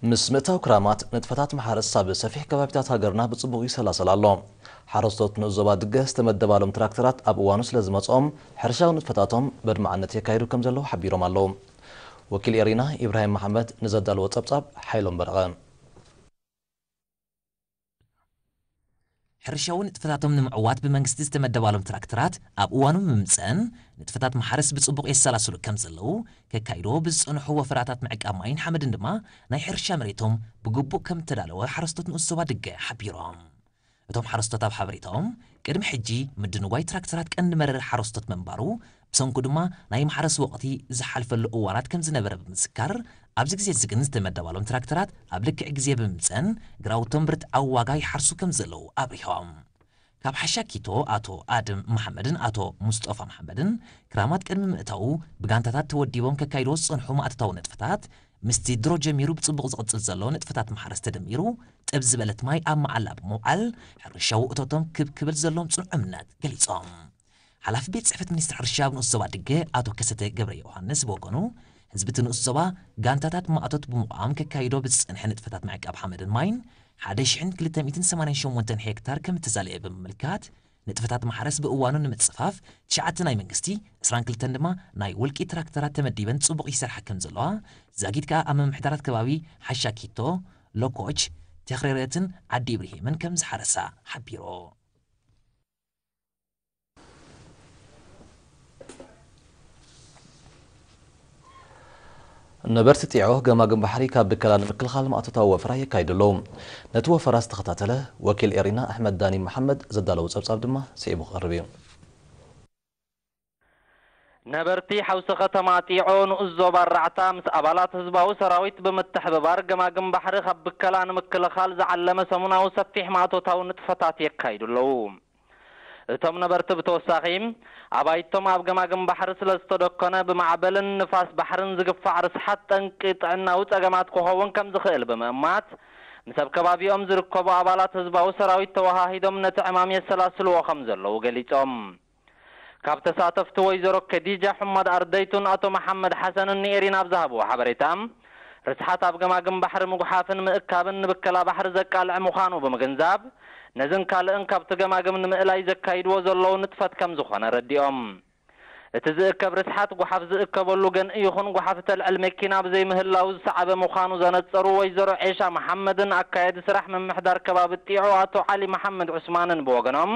ምስ ምእታው ክራማት፣ ንጥፈታት ማሕረስ ኣብ ሰፊሕ ከባቢታት ሃገርና ብጽቡቕ ይሰላሰል ኣሎ። ሓረስቶት ንኡስ ዞባ ድገ ዝተመደባሎም ትራክተራት ኣብ እዋኑ ስለ ዝመጽኦም፣ ሕርሻዊ ንጥፈታቶም በድማዕነት የካይዱ ከም ዘለዉ ሓቢሮም ኣለዉ። ወኪል ኤሪና ኢብራሂም መሓመድ ንዘዳለዎ ጸብጻብ ሓይሎም በረቐ። ሕርሻዊ ንጥፈታቶም ንምዕዋት ብመንግስቲ ዝተመደባሎም ትራክተራት ኣብ እዋኑ ብምምፀን፣ ንጥፈታት ማሕረስ ብፅቡቕ የሰላስሉ ከም ዘለዉ፣ ከካይድዎ ብዝፀንሑ ወፈራታት ምዕቃብ ማይን ሓመድን ድማ ናይ ሕርሻ መሬቶም ብግቡእ ከም እተዳለወ ሓረስቶት ንኡስ ዞባ ድገ ሓቢሮም። እቶም ሓረስቶት ኣብ ሓበሬታኦም፣ ቅድሚ ሕጂ ምድንጓይ ትራክተራት ቀንዲ መረረ ሓረስቶት ምንባሩ፣ ብሰንኩ ድማ ናይ ማሕረስ ወቕቲ ዝሓልፈሉ እዋናት ከም ዝነበረ ብምዝካር፣ ኣብዚ ግዜ እዚ ግን ዝተመደባሎም ትራክተራት ኣብ ልክዕ ግዜ ብምምፀን፣ ግራውቶም ብርትዓዊ ዋጋ ይሓርሱ ከም ዘለዉ ኣብሪሆም። ካብ ሓሻኪቶ ኣቶ ኣድም መሓመድን ኣቶ ሙስጦፋ መሓመድን፣ ክራማት ቅድሚ ምእታዉ ብጋንታታት ተወዲቦም ከካይድዎ ዝጸንሑ ማእቶታዊ ንጥፈታት፣ ምስቲ ድሮ ጀሚሩ ብጽቡቕ ዝቕጽል ዘሎ ንጥፈታት ማሕረስ ተደሚሩ፣ ጥብ ዝበለት ማይ ኣብ መዓላ ብምውዓል፣ ሕርሻዊ እቶቶም ክብ ክብል ዘለዎም ጽኑዕ እምነት ገሊጾም። ሓላፊ ቤት ጽሕፈት ሚኒስትሪ ሕርሻ ኣብ ንኡስ ዞባ ድገ ኣቶ ከሰተ ገብረ ዮሃንስ ብወገኑ፣ ህዝቢ እቲ ንኡስ ዞባ ጋንታታት ማእቶት ብምቋም ከካይዶ ብዝጸንሐ ንጥፈታት ምዕቃብ ሓመድን ማይን፣ ሓደ ሽሕን ክልተ ሚእትን ሰማንያን ሸሞንተን ሄክታር ከም እተዛለየ ብምምልካት፣ ንጥፈታት ማሕረስ ብእዋኑ ንምጽፋፍ ትሽዓተ ናይ መንግስቲ፣ ዕስራን ክልተን ድማ ናይ ውልቂ ትራክተራት ተመዲበን ጽቡቕ ይሰርሓ ከም ዘለዋ፣ ዛጊት ከኣ ኣብ ምምሕዳራት ከባቢ ሓሻኪቶ፣ ሎኮች፣ ተኽሬረትን ዓዲ ኢብርሂምን ከም ዝሓረሳ ሓቢሩ። ነበርቲ ጢዖ ገማግም ባሕሪ ካብ ብከላ ንምክልኻል ማእቶታዊ ወፈራ የካይዱ ኣለዉ። ነቲ ወፈራ ዝተኸታተለ ወኪል ኤሪና ኣሕመድ ዳኒ መሓመድ ዘዳለዎ ጸብጻብ ድማ ስዒቡ ክቐርብ እዩ። ነበርቲ ሓውሲ ከተማ ጢዖ ንኡስ ዞባ ኣራዕታ ምስ ኣባላት ህዝባዊ ሰራዊት ብምትሕብባር ገማግም ባሕሪ ካብ ብከላ ንምክልኻል ዝዓለመ ሰሙናዊ ሰፊሕ ማእቶታዊ ንጥፈታት የካይዱ ኣለዉ። እቶም ነበርቲ ብተወሳኺ፣ ኣባይቶም ኣብ ገማግም ባሕሪ ስለ ዝተደኮነ፣ ብማዕበልን ንፋስ ባሕርን ዝግፋዕ ርስሓት ጠንቂ ጥዕናዊ ጸገማት ክኸውን ከም ዝኽእል ብምእማት፣ ምስ ኣብ ከባቢኦም ዝርከቡ ኣባላት ህዝባዊ ሰራዊት ተወሃሂዶም ነቲ ዕማም የሰላስልዎ ከም ዘለዉ ገሊጾም። ካብ ተሳተፍቲ ወይዘሮ ከዲጃ ሑመድ ኣርደይቱን ኣቶ መሓመድ ሓሰንን ንኤሪና ኣብ ዝሃብዎ ሓበሬታ፣ ርስሓት ኣብ ገማግም ባሕሪ ምጉሓፍን ምእካብን ንብከላ ባሕሪ ዘቃልዕ ምዃኑ ብምግንዛብ፣ ነዝን ካልእን ካብቲ ገማግም ንምእላይ ዘካይድዎ ዘለዉ ንጥፈት ከም ዝኾነ ረዲኦም። እቲ ዝእከብ ርስሓት ጓሓፍ ዝእከበሉ ገንኢ ይኹን ጓሓፍ እተልዕል መኪና ብዘይምህላው ዝሰዓበ ምዃኑ ዘነጸሩ ወይዘሮ ዔሻ መሓመድን ኣካያዲ ስራሕ ምምሕዳር ከባቢ ጢዖ ኣቶ ዓሊ መሓመድ ዑስማንን ብወገኖም፣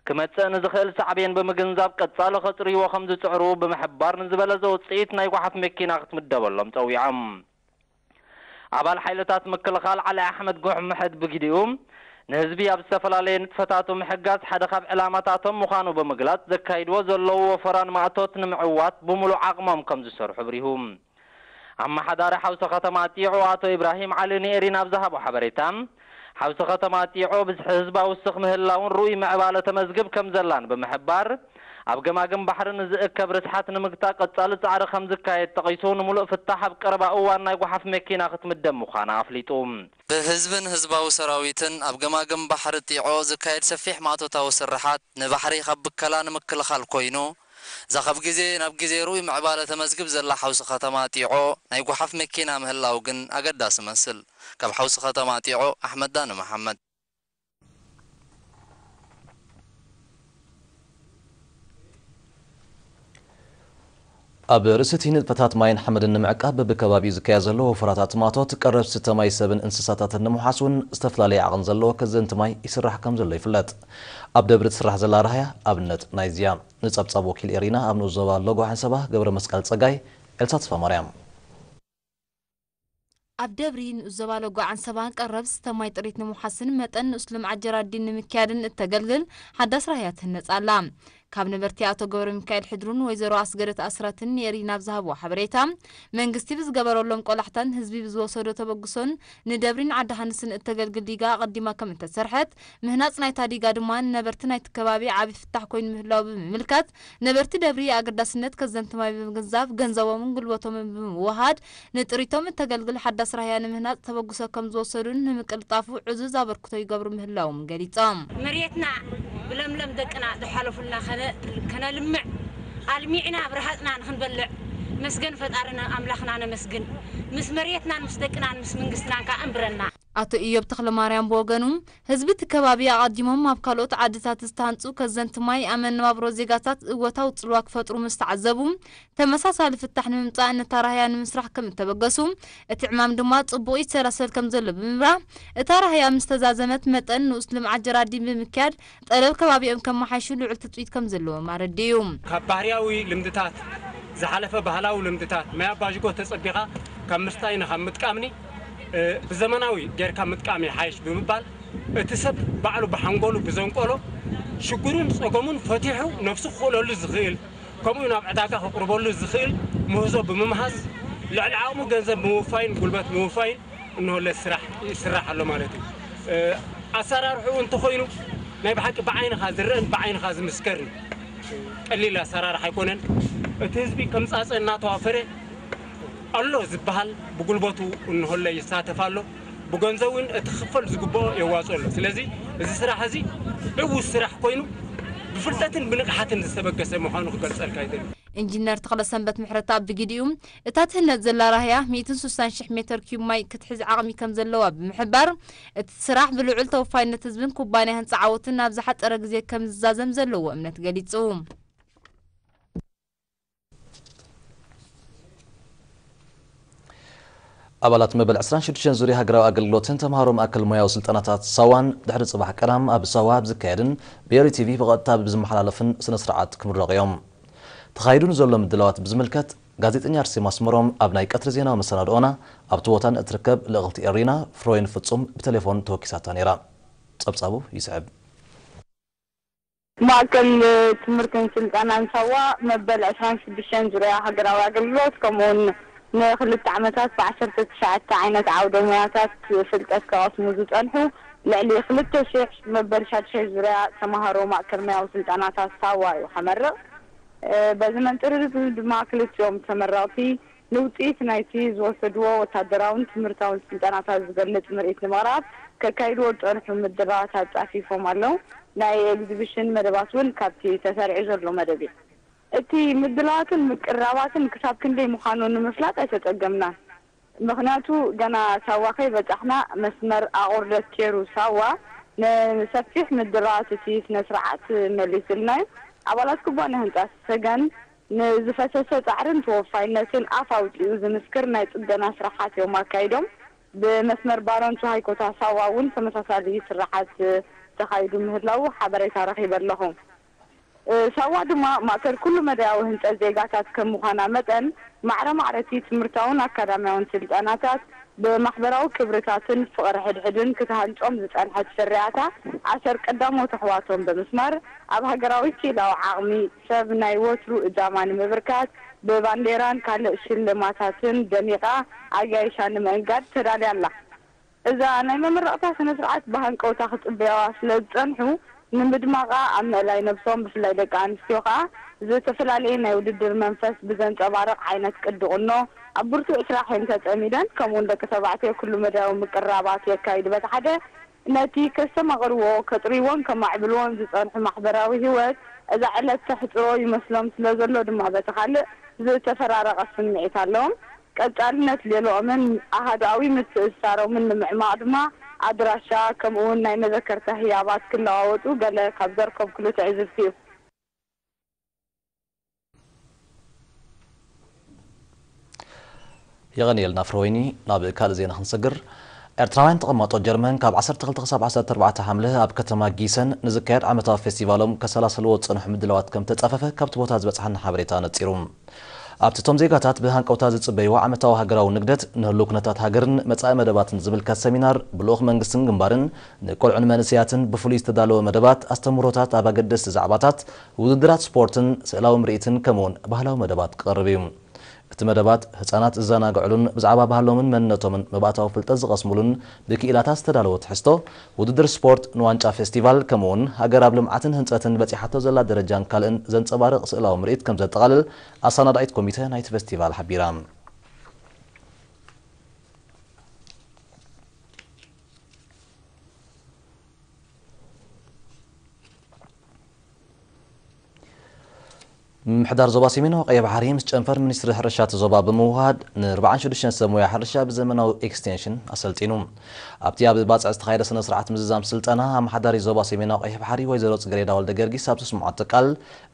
ክመጽእ ንዝኽእል ሳዕቤን ብምግንዛብ ቀጻሊ ከጽርይዎ ከም ዝጽዕሩ ብምሕባር፣ ንዝበለጸ ውጽኢት ናይ ጓሓፍ መኪና ክትምደበሎም ጸዊዖም። ኣባል ሓይልታት ምክልኻል ዓሊ ኣሕመድ ጉሕ ምሕድ ብግዲኡ፣ ንህዝቢ ኣብ ዝተፈላለየ ንጥፈታቱ ምሕጋዝ ሓደ ካብ ዕላማታቶም ምዃኑ ብምግላጽ፣ ዘካይድዎ ዘለዉ ወፈራን ማእቶት ንምዕዋት ብምሉእ ዓቕሞም ከም ዝሰርሑ ኣብሪሁ። ኣመሓዳሪ ሓውሲ ከተማ ጢዖ ኣቶ ኢብራሂም ዓሊ ንኤሪና ኣብ ዝሃቦ ሓበሬታ፣ ሓውሲ ከተማ ጢዖ ብዝሒ ህዝባ ውስኽ ምህላውን ርኡይ ምዕባለ ተመዝግብ ከም ዘላን ብምሕባር፣ ኣብ ገማግም ባሕሪ ንዝእከብ ርስሓት ንምግታእ ቀጻሊ ጻዕሪ ከም ዝካየድ ጠቒሱ፣ ንምሉእ ፍታሕ ኣብ ቀረባ እዋን ናይ ጓሓፍ መኪና ክትምደብ ምዃና ኣፍሊጡ። ብህዝብን ህዝባዊ ሰራዊትን ኣብ ገማግም ባሕሪ ጢዖ ዝካየድ ሰፊሕ ማእቶታዊ ስርሓት ንባሕሪ ካብ ብከላ ንምክልኻል ኮይኑ፣ እዛ ካብ ግዜ ናብ ግዜ ርኡይ ምዕባለ ተመዝግብ ዘላ ሓውሲ ከተማ ጢዖ ናይ ጓሓፍ መኪና ምህላው ግን ኣገዳሲ መስል። ካብ ሓውሲ ከተማ ጢዖ ኣሕመድ ዳኒ መሓመድ። ኣብ ርእሲ እቲ ንጥፈታት ማይን ሓመድን ንምዕቃብ በብከባቢኡ ዝካየድ ዘሎ ወፈራታት ማእቶት ቀረብ ዝስተ ማይ ሰብን እንስሳታትን ንምውሓስ እውን ዝተፈላለየ ዓቕን ዘለዎ ከዘንቲ ማይ ይስራሕ ከም ዘሎ ይፍለጥ። ኣብ ደብሪ ትስራሕ ዘላ ራህያ ኣብነት ናይዚ እያ። ንጸብጻብ ወኪል ኤሪና ኣብ ንኡስ ዞባ ሎጎ ዓንሰባ ገብረ መስቀል ጸጋይ፣ ኤልሳ ተስፋማርያም። ኣብ ደብሪ ንኡስ ዞባ ሎጎ ዓንሰባ ቀረብ ዝስተ ማይ ጥሪት ንምውሓስን መጠን ንኡስ ልምዓት ጀራዲን ንምክያድን እተገልግል ሓዳስ ራህያ ትህነጽ ኣላ። ካብ ነበርቲ ኣቶ ገብረ ሚካኤል ሕድሩን ወይዘሮ ኣስገደት ኣስራትን ንኤሪና ኣብ ዝሃብዎ ሓበሬታ፣ መንግስቲ ብዝገበረሎም ቆላሕታን ህዝቢ ብዝወሰዶ ተበግሶን ንደብሪን ዓዲ ሃንስን እተገልግል ዲጋ ኣቐዲማ ከም እተሰርሐት፣ ምህናጽ ናይታ ዲጋ ድማ ንነበርቲ ናይቲ ከባቢ ዓቢ ፍታሕ ኮይኑ ምህላው ብምምልካት፣ ነበርቲ ደብሪ ኣገዳስነት ከዘንቲ ማይ ብምግንዛብ፣ ገንዘቦምን ጉልበቶምን ብምውሃድ፣ ንጥሪቶም እተገልግል ሓዳስ ራህያ ንምህናጽ ተበግሶ ከም ዝወሰዱን ንምቅልጣፉ ዕዙዝ ኣበርክቶ ይገብሩ ምህላዎም ገሊጾም። መሬትና ብለምለም ደቅና ዝሓለፉልና ከነ-፣ ከነልምዕ፣ ኣልሚዕና ብረሃጽና ንኽንበልዕ፣ መስገን ፈጣርና ኣምላኽና ነመስግን። ምስ መሬትናን ምስ ደቅናን ምስ መንግስትናን ከኣ እንብረና። ኣቶ ኢዮብ ተኽለማርያም ብወገኑ፣ ህዝቢ እቲ ከባቢ ኣቐዲሞም ኣብ ካልኦት ዓድታት ዝተሃንጹ ከዘንቲ ማይ ኣብ መነባብሮ ዜጋታት እወታዊ ጽልዋ ክፈጥሩ ምስ ተዓዘቡ፣ ተመሳሳሊ ፍታሕ ንምምጻእ ነታ ራህያ ንምስራሕ ከም እተበገሱ፣ እቲ ዕማም ድማ ጽቡቕ ይሰላሰል ከም ዘሎ ብምብራህ፣ እታ ራህያ ምስ ተዛዘመት መጠን ንኡስ ልምዓት ጀራዲን ብምክያድ ጠለብ ከባቢኦም ከመሓይሹ ልዑል ትጽቢት ከም ዘለዎም ኣረዲኡ። ካብ ባህርያዊ ልምድታት፣ ዝሓለፈ ባህላዊ ልምድታት፣ ማይ ኣባዥጎ ተጸቢኻ ካብ ምስታይን ካብ ምጥቃምኒ፣ እ፣ ብዘመናዊ ጌርካ ምጥቃም ይሓይሽ ብምባል፣ እቲ ሰብ ባዕሉ ብሓንጎሉ ብዘንቆሎ ሽግሩን ጸገሙን ፈቲሑ ነፍሱ ክኽእለሉ ዝኽእል፣ ከምኡ ናብ ዕዳጋ ከቕርበሉ ዝኽእል ምህዞ ብምምሃዝ፣ ልዕሊ ዓቕሙ ገንዘብ ብምውፋይን ጉልበት ብምውፋይን እንሆለ ስራሕ ይስራሕ ኣሎ ማለት እዩ። እ፣ ኣሰራርሕኡ እንተኾይኑ ናይ ብሓቂ ብዓይንኻ ዝረአን ብዓይንኻ ዝምስከርን ቀሊል ኣሰራርሓ ኣይኮነን። እቲ ህዝቢ ከም ጻጸ እናተዋፈረ ኣሎ ዝበሃል ብጉልበቱ እንሆለ ይሳተፍ ኣሎ። ብገንዘብ እውን እቲ ክኽፈል ዝግብኦ የዋጽኦ ኣሎ። ስለዚ እዚ ስራሕ እዚ ዕዉት ስራሕ ኮይኑ ብፍልጠትን ብንቕሓትን ዝተበገሰ ምዃኑ ክገልጸልካ ይደሊ። ኢንጂነር ተኽለሰንበት ምሕረተኣብ ብግዲኡ፣ እታ ትህነጽ ዘላ ራህያ ሚእትን ስሳን ሽሕ ሜተር ኪዩብ ማይ ክትሕዝ ዓቕሚ ከም ዘለዋ ብምሕባር፣ እቲ ስራሕ ብልዑል ተወፋይነት ህዝብን ኩባንያ ህንጻ ዓወትን ኣብ ዝሓጸረ ግዜ ከም ዝዛዘም ዘለዎ እምነት ገሊጹ። ኣባላት መበል ዕስራን ሽዱሽተን ዙርያ ሃገራዊ ኣገልግሎትን ተምሃሮ ማእከል ሞያዊ ስልጠናታት ሳዋን ድሕሪ ጽባሕ ቀዳም ኣብ ሳዋ ኣብ ዝካየድን ብኤሪ ቲቪ ብቐጥታ ብዝመሓላለፍን ስነ ስርዓት ክምረቑ እዮም። ተኻይዱ ንዘሎ ምድላዋት ብዝምልከት ጋዜጠኛ ኣርሴማ ኣስመሮም ኣብ ናይ ቀትሪ ዜናዊ መሰናድኦና ኣብቲ ቦታ ንእትርከብ ልእኽቲ ኤሪና ፍሮይን ፍጹም ብቴሌፎን ተወኪሳታ ነይራ። ጸብጻቡ ይስዕብ። ማእከል ትምህርትን ስልጠናን ሳዋ መበል ዕስራን ሽዱሽተን ዙርያ ሃገራዊ ኣገልግሎት፣ ከምኡውን ንክልተ ዓመታት ብዓሰርተ ትሽዓተ ዓይነት ዓውደ ሞያታት ፍልጠት ከቐስሙ ዝጸንሑ ልዕሊ ክልተ ሽሕ መበል ሻድሻይ ዙርያ ተማሃሮ ማእከል ሞያዊ ስልጠናታት ሳዋ እዩ ከመርቕ። እ፣ በዚ መንጽር እዚ ድማ ክልቲኦም ተመረቕቲ ንውጽኢት ናይቲ ዝወሰድዎ ወታደራውን ትምህርታውን ስልጠናታት ዝገልጽ ምርኢት ንምቕራብ ከካይድዎ ዝጸንሑ ምድላዋት ኣጻፊፎም ኣለዉ። ናይ ኤግዚቢሽን መደባት እውን ካብቲ ተሰሪዑ ዘሎ መደብ እዩ። እቲ ምድላዋትን ምቅርራባትን ክሳብ ክንደይ ምዃኑ ንምፍላጥ ኣይተጸገምናን። ምኽንያቱ ገና ሳዋ ከይበጻሕና መስመር ኣቑርደት ኬሩ ሳዋ ንሰፊሕ ምድላዋት እቲ ስነ ስርዓት መሊስልና እዩ። ኣባላት ኩባንያ ህንጻ ሰገን ንዝፈሰሰ ጻዕርን ተወፋይነትን ኣፍ ኣውጺኡ ዝምስክር ናይ ጽገና ስራሓት እዮም ኣካይዶም። ብመስመር ባረንቱ ሃይኮታ ሳዋ እውን ተመሳሳሊ ስራሓት ተኻይዱ ምህላዉ ሓበሬታ ረኺበ ኣለኹ። እ፣ ሳዋ ድማ ማእከል ኩሉ መዳያዊ ህንጸት ዜጋታት ከም ምዃና መጠን፣ ማዕረ ማዕረ እቲ ትምህርታውን ኣካዳሚያውን ስልጠናታት ብማሕበራዊ ክብርታትን ፍቕሪ ሕድሕድን ክትሃንጾም ዝጸንሐት ፍርያታ ኣሰር ቀዳሞት ኣሕዋቶም ብምስማር፣ ኣብ ሃገራዊ ክኢላዊ ዓቕሚ ሰብ ናይ ወትሩ እጃማ ንምብርካት ብባንዴራን ካልእ ሽልማታትን ደሚቓ ኣጋይሻ ንምእንጋድ ተዳልያ ኣላ። እዛ ናይ መመረቕታ ስነ ስርዓት ብሃንቀውታ ክጽበያዋ ስለ ዝጸንሑ፣ ንምድማቓ ኣብ ምእላይ ነብሶም፣ ብፍላይ ደቂ ኣንስትዮ ከኣ፣ ዝተፈላለየ ናይ ውድድር መንፈስ ብዘንጸባርቕ ዓይነት ቅዲ ቁኖ፣ ኣብ ብርቱዕ ስራሕ እየን ተጸሚደን። ከምኡውን ደቂ ተባዕትዮ ኩሉ መዳያዊ ምቅርራባት የካይዱ። በቲ ሓደ፣ ነቲ ከስተማቕርዎ፣ ከጥርይዎን ከማዕብልዎን ዝጸንሑ ማሕበራዊ ህይወት፣ እዛ ዕለት ተሕጽሮ ይመስሎም ስለ ዘሎ ድማ፣ በቲ ካልእ፣ ዝተፈራረቐ ስምዒት ኣለዎም። ቀጻልነት ሌሎኦምን ኣሃዱኣዊ ምትእስሳሮምን ንምዕማቕ ድማ ኣድራሻ፣ ከምኡውን ናይ መዘከርታ ህያባት ክለዋወጡ ገለ ካብ ዘርከብኩሉ ትዕዝብቲ እዩ። የቐንየልና ፍረወይኒ። ናብ ካልእ ዜና ክንሰግር፣ ኤርትራውያን ተቐማጦ ጀርመን ካብ ዓሰርተ ክልተ ክሳብ ዓሰርተ ኣርባዕተ ሓምለ ኣብ ከተማ ጊሰን ንዝካየድ ዓመታዊ ፌስቲቫሎም ከሰላስልዎ ዝጸንሑ ምድላዋት ከም ተጻፈፈ ካብቲ ቦታ ዝበጽሓና ሓበሬታ ነጺሩ። ኣብቲ እቶም ዜጋታት ብሃንቀውታ ዝጽበይዎ ዓመታዊ ሃገራዊ ንግደት ንህሉው ኩነታት ሃገርን መጻኢ መደባትን ዝምልከት ሰሚናር ብልኡኽ መንግስትን ግንባርን ንቆልዑን መንእሰያትን ብፍሉይ ዝተዳለወ መደባት፣ ኣስተምህሮታት ኣብ ኣገደስቲ ዛዕባታት፣ ውድድራት ስፖርትን ስእላዊ ምርኢትን ከምኡውን ባህላዊ መደባት ክቐርብ እዩ። እቲ መደባት ህጻናት ዝዘናግዕሉን ብዛዕባ ባህሎምን መንነቶምን መባእታዊ ፍልጠት ዝቐስሙሉን ብክኢላታት ዝተዳለወ ትሕዝቶ ውድድር ስፖርት ንዋንጫ ፌስቲቫል ከምኡውን ሃገር ኣብ ልምዓትን ህንጸትን በጺሓቶ ዘላ ደረጃን ካልእን ዘንጸባርቕ ስእላዊ ምርኢት ከም ዘጠቓልል ኣሰናዳኢት ኮሚተ ናይቲ ፌስቲቫል ሓቢራ። ምምሕዳር ዞባ ሰሜናዊ ቀይሕ ባሕሪ ምስ ጨንፈር ሚኒስትሪ ሕርሻ እቲ ዞባ ብምውሃድ ን46 ሰብ ሞያ ሕርሻ ብዘመናዊ ኤክስቴንሽን ኣሰልጢኑ። ኣብቲ ኣብ ባጽዕ ዝተኻየደ ስነ ስርዓት ምዝዛም ስልጠና፣ ኣመሓዳሪ ዞባ ሰሜናዊ ቀይሕ ባሕሪ ወይዘሮ ጽጌሬዳ ወልደ ጊዮርጊስ ኣብ ዘስምዓቶ ቃል፣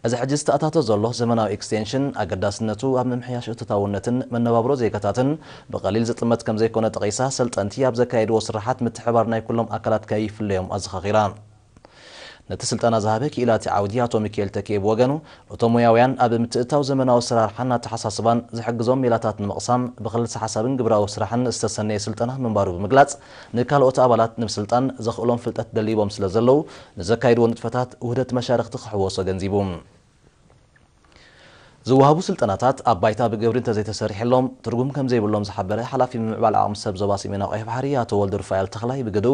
እዚ ሕጂ ዝተኣታቶ ዘሎ ዘመናዊ ኤክስቴንሽን ኣገዳስነቱ ኣብ ምምሕያሽ እቶታውነትን መነባብሮ ዜጋታትን ብቐሊል ዝጥመት ከም ዘይኮነ ጠቒሳ፣ ሰልጠንቲ ኣብ ዘካየድዎ ስራሓት ምትሕባር ናይ ኩሎም ኣካላት ከይፍለዮም ኣዘኻኺራ። ነቲ ስልጠና ዝሃበ ክኢላ እቲ ዓውዲ ኣቶ ሚካኤል ተኪኤ ብወገኑ፣ እቶም ሞያውያን ኣብ ምትእትታው ዘመናዊ ኣሰራርሓን ኣተሓሳስባን ዝሕግዞም ሜላታት ንምቕሳም ብክልሰ ሓሳብን ግብራዊ ስራሕን ዝተሰነየ ስልጠና ምንባሩ ብምግላጽ፣ ንካልኦት ኣባላት ንምስልጣን ዘኽእሎም ፍልጠት ደሊቦም ስለ ዘለዉ፣ ንዘካይድዎ ንጥፈታት ውህደት መሻርኽቲ ክሕወሶ ገንዚቡ። ዝወሃቡ ስልጠናታት ኣብ ባይታ ብግብሪ እንተዘይተሰሪሕሎም ትርጉም ከም ዘይብሎም ዝሓበረ ሓላፊ ምምዕባል ዓቕሚ ሰብ ዞባ ሰሜናዊ ቀይሕ ባሕሪ ኣቶ ወልደ ሩፋኤል ተኽላይ ብግድኡ፣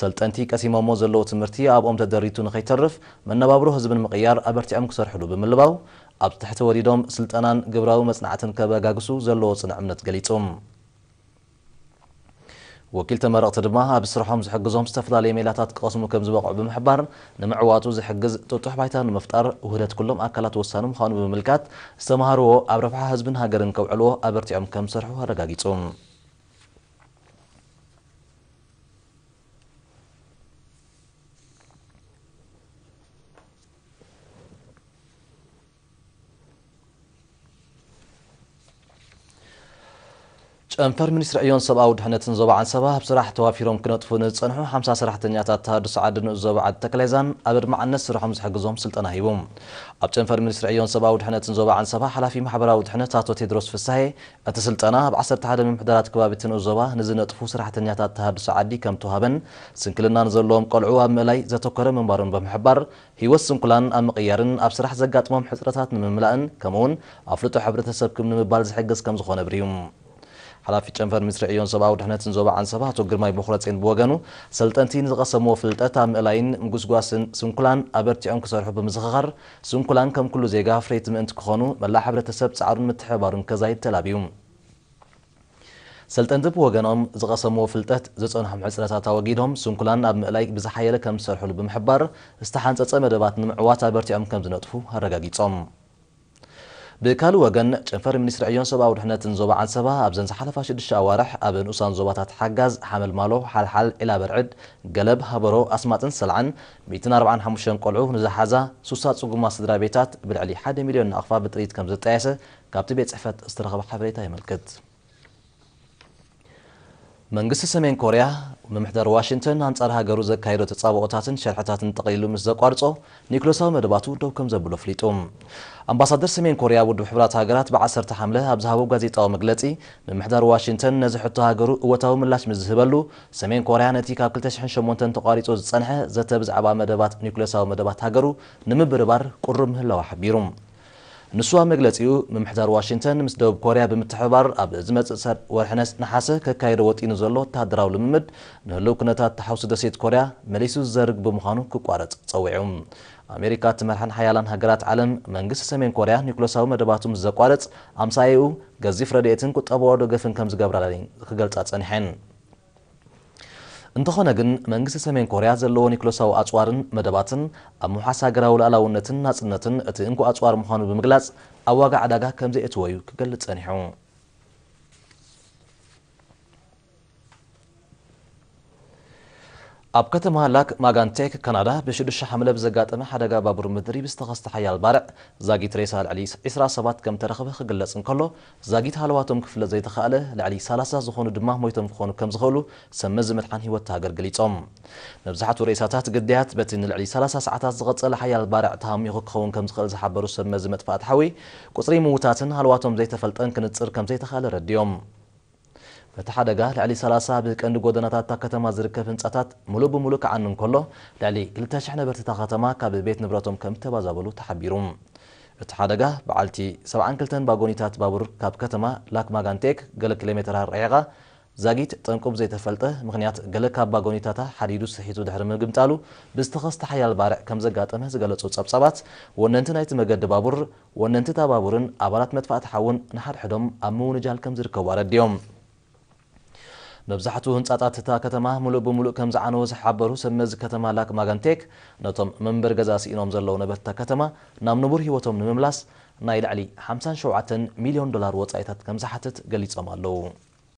ሰልጠንቲ ቀሲሞሞ ዘለዉ ትምህርቲ ኣብኦም ተደሪቱ ንኸይተርፍ መነባብሮ ህዝቢ ንምቕያር ኣበርቲዖም ክሰርሕሉ ብምልባው፣ ኣብ ትሕቲ ወሊዶም ስልጠናን ግብራዊ መጽናዕትን ከበጋግሱ ዘለዎ ጽኑዕ እምነት ገሊጹ። ወኪል ተመረቕቲ ድማ ኣብ ስርሖም ዝሕግዞም ዝተፈላለዩ ሜላታት ክቐስሙ ከም ዝበቕዑ ብምሕባር፣ ንምዕዋቱ ዝሕግዝ ጥጡሕ ባይታ ንምፍጣር ውህደት ኩሎም ኣካላት ወሳኒ ምዃኑ ብምምልካት፣ ዝተምሃርዎ ኣብ ረብሓ ህዝብን ሃገርን ከውዕልዎ ኣበርቲዖም ከም ዝሰርሑ ኣረጋጊጹ። ጨንፈር ሚኒስትሪ ዕዮን ሰብኣዊ ድሕነትን ዞባ ዓንሰባ ኣብ ስራሕ ተዋፊሮም ክነጥፉ ንዝጸንሑ ሓምሳ ሰራሕተኛታት ተሃድሶ ዓዲ ንኡስ ዞባ ዓዲ ተክሌዛን ኣብ ኣድማዕነት ስርሖም ዝሕግዞም ስልጠና ሂቡ። ኣብ ጨንፈር ሚኒስትሪ ዕዮን ሰብኣዊ ድሕነትን ዞባ ዓንሰባ ሓላፊ ማሕበራዊ ድሕነት ኣቶ ቴድሮስ ፍሳሄ፣ እቲ ስልጠና ኣብ ዓሰርተ ሓደ ምምሕዳራት ከባቢ እቲ ንኡስ ዞባ ንዝነጥፉ ሰራሕተኛታት ተሃድሶ ዓዲ ከም ተዋህበን ስንክልና ንዘለዎም ቆልዑ ኣብ ምእላይ ዘተኮረ ምንባሩን ብምሕባር፣ ህይወት ስንኩላን ኣብ ምቕያርን ኣብ ስራሕ ዘጋጥሞም ሕጽረታት ንምምላእን ከምኡውን ኣፍልጦ ሕብረተሰብ ክብ ንምባል ዝሕግዝ ከም ዝኾነ ኣብሪሁ። ሓላፊ ጨንፈር ሚኒስትሪ ዕዮን ሰብኣዊ ድሕነትን ዞባ ዓንሰባ ኣቶ ግርማይ ቦኽረጼን ብወገኑ፣ ሰልጠንቲ ንዝቐሰምዎ ፍልጠት ኣብ ምእላይን ምጉስጓስን ስንኩላን ኣበርቲዖም ክሰርሑ ብምዝኽኻር፣ ስንኩላን ከም ኩሉ ዜጋ ኣፍረይቲ ምእንቲ ክኾኑ መላእ ሕብረተሰብ ጻዕሩን ምትሕብባሩን ከዛይድ ተላብዩ። ሰልጠንቲ ብወገኖም ዝቐሰምዎ ፍልጠት ዝጸንሖም ሕጽረታት ኣወጊዶም ስንኩላን ኣብ ምእላይ ብዝሓየለ ከም ዝሰርሕሉ ብምሕባር፣ ዝተሓንጸጸ መደባት ንምዕዋት ኣበርቲዖም ከም ዝነጥፉ ኣረጋጊጾም። ብካልእ ወገን፣ ጨንፈር ሚኒስትሪ ዕዮን ሰብኣዊ ድሕነትን ዞባ ዓንሰባ ኣብዘን ዝሓለፋ ሽዱሽተ ኣዋርሕ ኣብ ንኡሳን ዞባታት ሓጋዝ፣ ሓመልማሎ፣ ሓልሓል፣ ዒላበርዕድ፣ ገለብ፣ ሃበሮ፣ ኣስማጥን ሰልዓን ሚእትን ኣርባዓን ሓሙሽተን ቆልዑ ንዝሓዛ ሱሳ ጽጉማት ስድራ ቤታት ብልዕሊ ሓደ ሚልዮን ናቕፋ ብጥሪት ከም ዘጣየሰ ካብቲ ቤት ጽሕፈት ዝተረኸበ ሓበሬታ የመልክት። መንግስቲ ሰሜን ኮርያ፣ ምምሕዳር ዋሽንግተን ኣንጻር ሃገሩ ዘካየዶ ተጻብኦታትን ሸርሕታትን ጠቕሊሉ ምስ ዘቋርጾ፣ ኒውክለሳዊ መደባቱ ደው ከም ዘብሎ ኣፍሊጡ። ኣምባሳደር ሰሜን ኮርያ ኣብ ውድብ ሕቡራት ሃገራት ብዓሰርተ ሓምለ ኣብ ዝሃቦ ጋዜጣዊ መግለጺ፣ ምምሕዳር ዋሽንግተን ነዚ ሕቶ ሃገሩ እወታዊ ምላሽ ምስ ዝህበሉ፣ ሰሜን ኮርያ ነቲ ካብ ክልተ ሽሕን ሸሞንተን ተቋሪጹ ዝጸንሐ ዘተ ብዛዕባ መደባት ኒውክለሳዊ መደባት ሃገሩ ንምብርባር ቅሩብ ምህላዋ ሓቢሩ። ንሱ ኣብ መግለጺኡ፣ ምምሕዳር ዋሽንግተን ምስ ደቡብ ኮርያ ብምትሕብባር ኣብ ዝመጽእ ሰ-፣ ወርሒ ነስ-፣ ነሓሰ ከካይዶ ወጢኑ ዘሎ ወተሃደራዊ ልምምድ ንህልው ኩነታት ተሓውሲ ደሴት ኮርያ መሊሱ ዝዘርግ ብምዃኑ ክቋረጽ ጸዊዑ። ኣሜሪካ እትመርሐን ሓያላን ሃገራት ዓለም መንግስቲ ሰሜን ኮርያ ኒውክለሳዊ መደባቱ ምስ ዘቋርጽ ኣምሳያኡ ገዚፍ ረድኤትን ቁጠባዊ ደገፍን ከም ዝገብራለይ ክገልጻ ጸኒሐን። እንተኾነ ግን፣ መንግስቲ ሰሜን ኮርያ ዘለዎ ኒክሎሳዊ ኣጽዋርን መደባትን ኣብ ምውሓስ ሃገራዊ ሉዓላውነትን ናጽነትን እቲ እንኮ ኣጽዋር ምዃኑ ብምግላጽ፣ ኣብ ዋጋ ዕዳጋ ከም ዘየእትዎ እዩ ክገልጽ ጸኒሑ። ኣብ ከተማ ላክ ማጋንቴክ ካናዳ፣ ብሽዱሽተ ሓምለ ብዘጋጠመ ሓደጋ ባቡር ምድሪ ብዝተኸስተ ሓያል ባርዕ፣ ዛጊት ሬሳ ልዕሊ ዕስራ ሰባት ከም ተረኽበ ክግለጽ እንከሎ፣ ዛጊት ሃለዋቶም ክፍለጥ ዘይተኻእለ ልዕሊ ሰላሳ ዝኾኑ ድማ ሞይቶም ክኾኑ ከም ዝኽእሉ ሰብ መዚ ምድሓን ህይወት ሃገር ገሊጾም። መብዛሕትኡ ሬሳታት ግዳያት በቲ ንልዕሊ ሰላሳ ሰዓታት ዝቐጸለ ሓያል ባርዕ ተሃሚኹ ክኸውን ከም ዝኽእል ዝሓበሩ ሰብ መዚ መጥፋእቲ ሓዊ፣ ቁጽሪ ምዉታትን ሃለዋቶም ዘይተፈልጠን ክንጽር ከም ዘይተኻእለ ረዲኦም። በቲ ሓደጋ ልዕሊ ሰላሳ ብቀንዲ ጎደናታት እታ ከተማ ዝርከብ ህንጻታት ምሉእ ብምሉእ ክዓኑ እንከሎ፣ ልዕሊ ክልተ ሽሕ ነበርቲ እታ ከተማ ካብ ቤት ንብረቶም ከም እተባዛበሉ ተሓቢሩ። እቲ ሓደጋ በዓልቲ ሰብዓን ክልተን ባጎኒታት ባቡር ካብ ከተማ ላክማጋንቴክ ገለ ኪሎ ሜተራት ርሒቓ ዛጊት ጠንቁ ብዘይተፈልጠ ምኽንያት ገለ ካብ ባጎኒታታ ሓዲዱ ስሒቱ ድሕሪ ምግምጣሉ ብዝተኸስተ ሓያል ባርዕ ከም ዘጋጠመ ዝገለጹ ጸብጻባት፣ ወነንቲ ናይቲ መገዲ ባቡር፣ ወነንቲ እታ ባቡርን ኣባላት መጥፋእቲ ሓውን ንሓድሕዶም ኣብ ምውንጃል ከም ዝርከቡ ኣረዲኦም። መብዛሕትኡ ህንጻታት እታ ከተማ ምሉእ ብምሉእ ከም ዝዓነወ ዝሓበሩ ሰብ መዚ ከተማ ላክ ማጋንቴክ፣ ነቶም መንበሪ ገዛ ስኢኖም ዘለዉ ነበርቲ እታ ከተማ ናብ ንቡር ህይወቶም ንምምላስ ናይ ልዕሊ ሓምሳን ሸውዓተን ሚልዮን ዶላር ወጻኢታት ከም ዝሓትት ገሊጾም ኣለዉ።